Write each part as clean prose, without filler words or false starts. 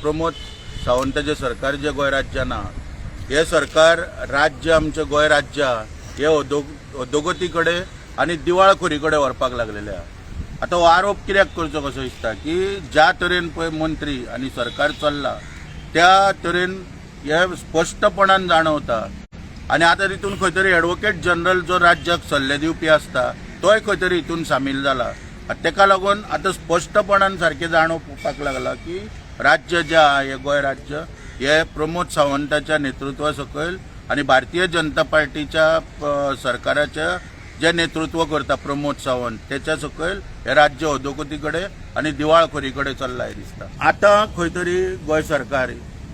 प्रमोद सावंताचें सरकार जें गोंय राज्यान आहा, हें सरकार राज्य आमचें गोंय राज्य आहा, हे अधोगती कडेन आनी दिवाळखोरी कडेन व्हरपाक लागलेले आहा. आतां हो आरोप कित्याक करचो कसो दिसता की ज्या तरेन पळय मंत्री आनी सरकार चल्ला त्या तरेन हे स्पश्टपणान जाणवता. आनी आतां तितून खंय तरी एडवोकेट जनरल जो राज्याक सल्ले दिवपी आसता तोय खंय तरी हितून सामील जाला. आनी तेका लागून आतां स्पश्टपणान सारकें जाणवपाक लागला की राज्य जें आहा, हें गोंय राज्य हे प्रमोद सावंताच्या नेतृत्वा सकयल आनी भारतीय जनता पार्टीच्या सरकाराच्या जे नेतृत्व करता प्रमोद सावंत तेच्या सकयल हे राज्य अधोगती कडेन आनी दिवाळखोरी कडेन चल्ला हें दिसता. आतां खंय तरी गोंय सरकार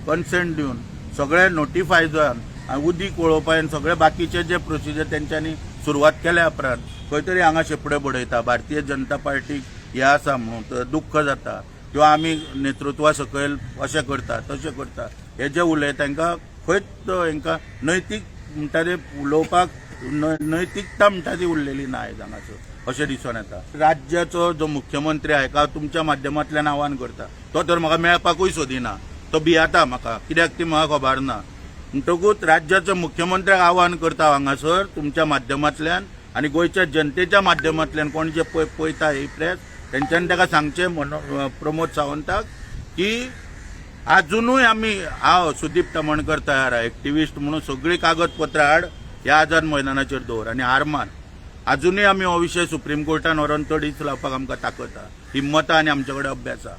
कन्सेंट दिवन सगळे नोटिफाय जावन आनी उदीक वळोवपा आनी सगळे बाकीचे जे प्रोसिजर तेंच्यांनी सुरवात केल्या उपरांत खंय तरी हांगा शेपडे बडयता. भारतीय जनता पार्टीक हें आसा म्हणून दुख्ख जाता किंवा आमी नेतृत्वा सकयल अशें करता तशें करता हे जे उलयता तांकां खंयच हांकां नैतीक म्हणटा ते उलोवपाक नैतिकता म्हणटा ती उरलेली ना आयज हांगासर अशें दिसून येता. राज्याचो जो मुख्यमंत्री आहा हेका तुमच्या माध्यमांतल्यान आव्हान करता, तो तर म्हाका मेळपाकूय सोदिना, तो भियेता म्हाका, कित्याक ती म्हाका खबर ना. म्हणटकूच राज्याच्या मुख्यमंत्र्याक आव्हान करता हांगासर तुमच्या माध्यमांतल्यान आनी गोंयच्या जनतेच्या माध्यमांतल्यान कोण जे पळय पळयता ही प्रेस तेंच्यांनी ताका सांगचें प्रमोद सावंताक की आजुनूय आमी, हांव सुदीप तामणकर तयार आहा एक्टिविस्ट म्हणून सगळीं कागदपत्रां हाड ह्या आझाद मैदानाचेर दवर आनी हार मान. आजुनूय आमी हो विशय सुप्रीम कोर्टान व्हरोन तडीच लावपाक आमकां ताकद आहा, हिम्मत आहा आनी आमचे कडेन अभ्यास आहा,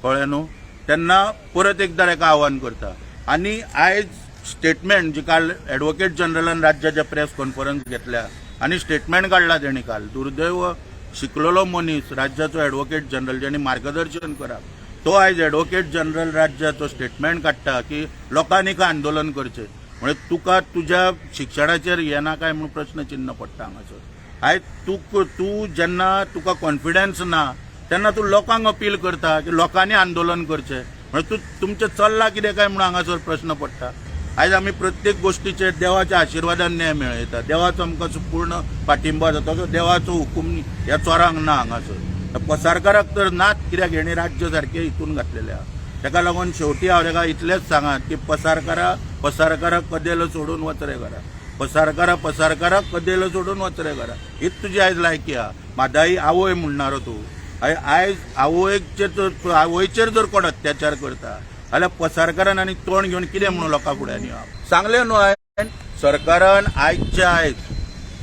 कळ्ळें न्हू. तेन्ना परत एकदां ताका आव्हान करता. आनी आयज स्टेटमेंट जी काल एडवोकेट जनरलान राज्याच्या प्रेस कॉन्फरन्स घेतल्या आनी स्टेटमेंट काडला तेणी काल, दुर्दैव शिकलेलो मनीस राज्याचो एडवोकेट जनरल जेणी मार्गदर्शन करप तो आयज एडवोकेट जनरल राज्याचो स्टेटमेंट काडटा की लोकांनी खंय आंदोलन करचें. म्हणजे तुका तुज्या शिक्षणाचेर येना काय म्हणून प्रश्न चिन्ह पडटा हांगासर. आयज तूं तूं जेन्ना तुका कॉन्फिडन्स ना तेन्ना तूं लोकांक अपील करता की लोकांनी आंदोलन करचें. म्हणजे तूं तुमचें चल्लां कितें काय म्हणून हांगासर प्रश्न पडटा. आयज आमी प्रत्येक गोश्टीचेर देवाच्या आशिर्वादान न्याय मेळयता, देवाचो आमकां पूर्ण पाठिंबो आसा, तसो देवाचो हुकूम ह्या चोरांक ना हांगासर, पसारकाराक तर नाच, कित्याक हेणी राज्य सारकें हितून घातलेलें आहा. ताका लागून शेवटी हांव ताका इतलेंच सांगात की पसारकारा पसारकारा कदेल सोडून वच रे घरा, पसारकारा पसारकारा कदेल सोडून वच रे घरा, हीच तुजी आयज लायकी आहा. म्हादाई आवय म्हणणारो तूं आयज आवयचेर तर आवयचेर जर कोण अत्याचार करता जाल्यार पसारकारान आनी तोंड घेवन कितें म्हणून लोकां फुड्यांनी येवप सांगलें न्हू हांवें. सरकारान आयजच्या आयज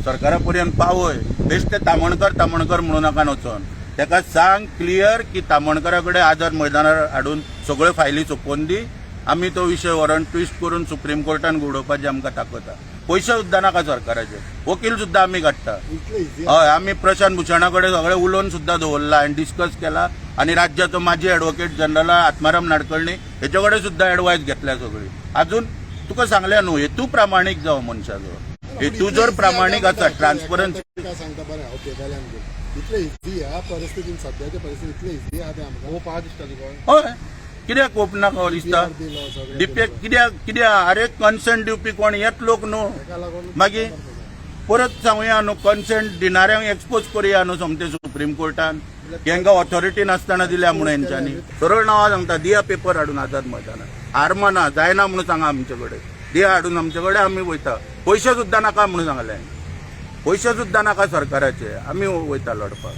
सरकारा पर्यंत पावय बेश्टे तामणकर तामणकर म्हणू नाका वचोन ताका सांग क्लियर की तामणकरा कडेन आझाद मैदानार हाडून सगळ्यो फायली सोंपोवन दी, आमी तो विशय व्हरोन ट्विस्ट करून सुप्रीम कोर्टान घडोवपाची आमकां ताकद आहा. पयशे सुद्दां नाका सरकाराचे, वकील सुद्दां आमी काडटा. इतले इझी. हय, आमी प्रशांत भूषणा कडेन सगळें उलोवन सुद्दां दवरला आनी डिस्कस केला आनी राज्याचो माजी एडवोकेट जनरल आत्माराम नाडकर्णी हेचे कडेन सुद्दां एडवायस घेतल्या सगळी. अजून तुका सांगल्या न्हू, हेतू प्रामाणीक जावं मनशाचो, हेतू जर प्रामाणीक आसा ट्रान्सपरन्सी. काय सांगता बरें, ओके, वेल एंड गुड. इतले इझी ह्या परिस्थितीन, सद्याच्या परिस्थितीत इतले इझी आहा तें आमकां? होप आहा दिसता तुका? हय, कित्याक होप ना दिसता? दिलो सगळें. डीपी कित्याक कित्याक? अरे, कन्सेंट दिवपी कोण येत लोक न्हू. ताका लागून. मागीर परत सांगुया न्हू, कन्सेंट दिणाऱ्यांक एक्सपोज करुया न्हू सोमते सुप्रीम कोर्टान की हांकां ऑथॉरिटी नासतना दिल्या म्हणून हेंच्यांनी. सरळ नांवां सांगता, दिया पेपर हाडून आझाद मैदानात, हार माना, जायना म्हणून सांगा. आमचे कडेन दिया हाडून आमचे कडेन, आमी वयता. पयशे सुद्दां नाका म्हणून सांगलें, पयशे सुद्दां नाका सरकाराचे, आमी वयता लढपाक.